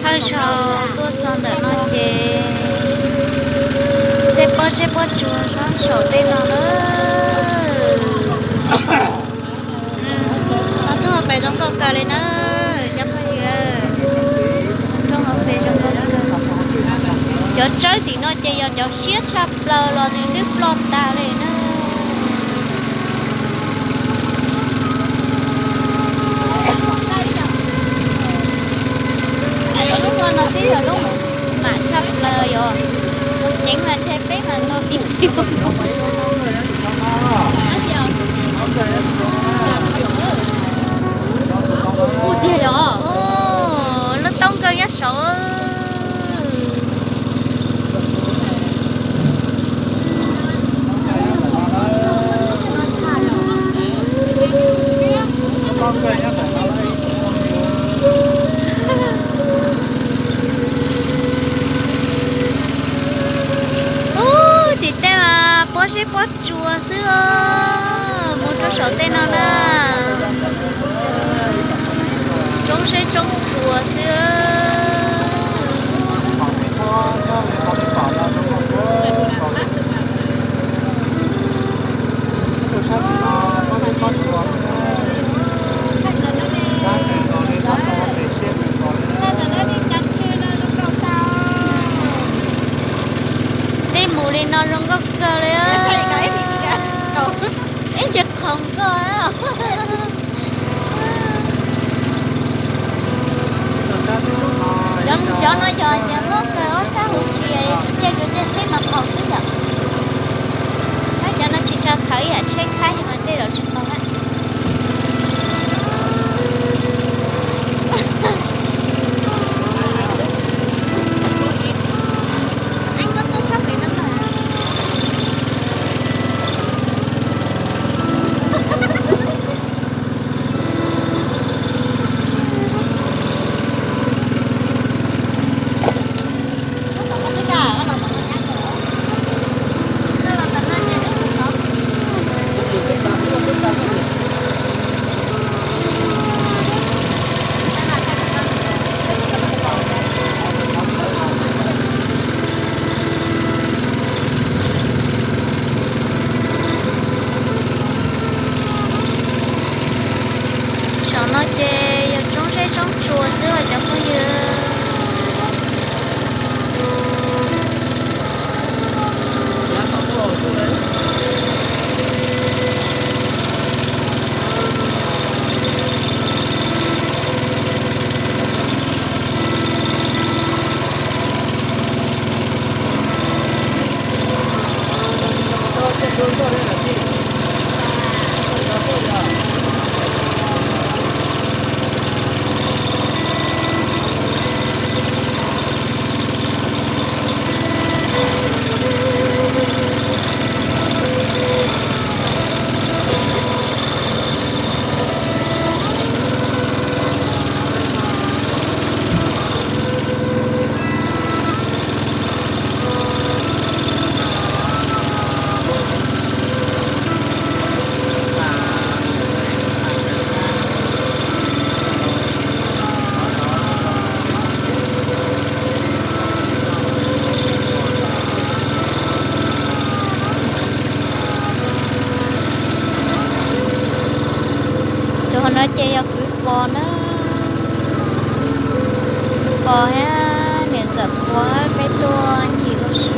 Thawj zaug tuaj txog ntawm no ces tej pob zeb pob tsuas nyob saum tej no na. Tsob roob hauv pes zoo nkauj kawg li na cov phooj ywg. Roob hauv pes zoo nkauj kawg. Cov tsawb tim no ces yog cov siab tshaj plaws los nws twb ploj tas li na. Lub no twb yog lub mam tshaj plaws yog ceev mas ntshe peb mas nto tib pliag. Lub toob nkawj nyob saud. Ub, tim tej mas pob zeb pob tsuas xwb os. Mus rau saum tej no na, roob zeb roob tsuas xwb. Dej mus li no zoo nkauj kawg li. Ib ntsis qhov nkauj. Cov no yog tias muab kaw ob sab huv si, caij tsheb mas qaug xwb yom. Cov no tsis tshua thawv yam tsheb khaib mas tej zaum tsis qaug na. Saum no ces yog roob zeb roob tsuas xwb os cov phooj ywg. Tus hauv no ces yog kwv Pos na. Pos thiab niam ntxawm Pos peb tuaj ncig ua si.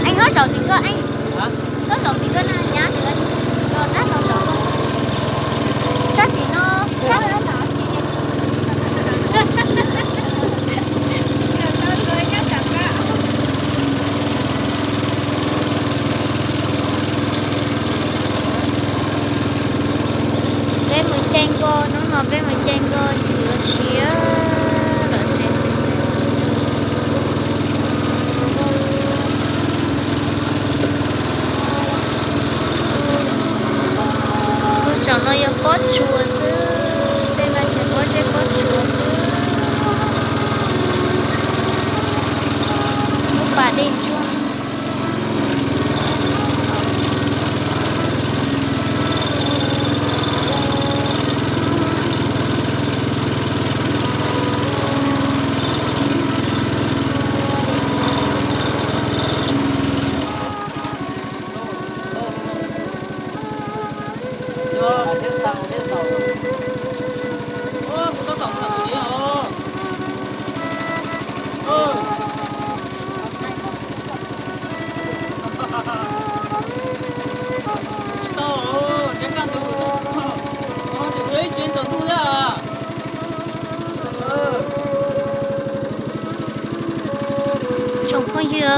Eej, nyob zaum tim ko, eej, nyob zaum tim ko na, nyab tim ko, los rab rau saum ko, sab tim no, sab Peb mus caij nkoj, hnub no peb mus caij nkoj ncig ua si los sis. Lub saum no yog pob tsuas xwb, tej no ces pob zeb pob tsuas xwb. Lub pas dej ntsuab.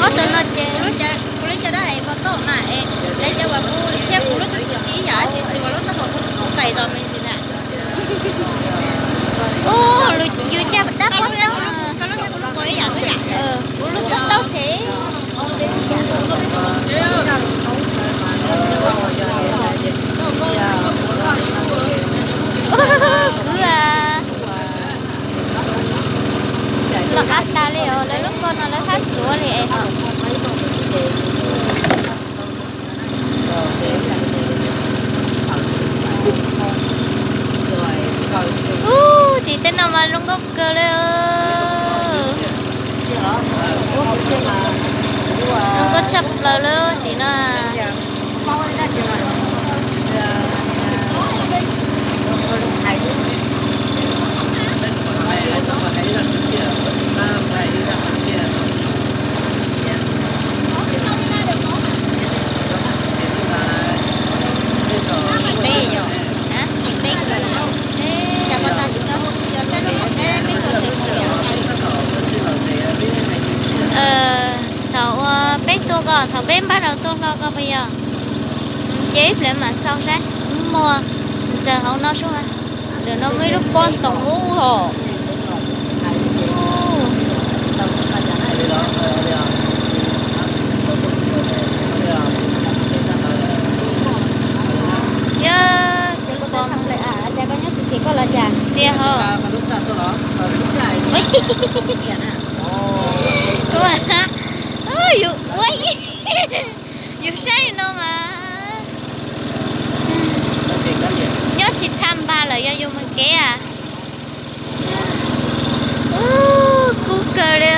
Ob tug no ces kuv lub caj dab es pov tauj na es lawv cov uas kuv thiab kuv lub xab pum tsis ib yam, tab sis tsis ua lub taub hau kuv tais los me ntsis na. Ub, yus caj dab pov tauj, kuv lub pov ib yam, kuv lub pov tauj ces kwv los qab tas li os, lawv lub ko no lawv hab txuav li es. Ub, tim tej no mas zoo nkauj kawg li. Zoo nkauj tshaj plaws li tim no. Peb yog, peb, thaum uas peb tuaj ko, thaum peb npaj rau tuaj hlo ko puas yog? Ces ib pliag mam xauj saib, muag, zaws hauv no sub. Ntawm no muaj ib lub pob ntoo ub hos. Yog, txiv hos. Yus saib no mas nyob tsis tha npag lawm, yog yus mus kev as. Kub kawg li.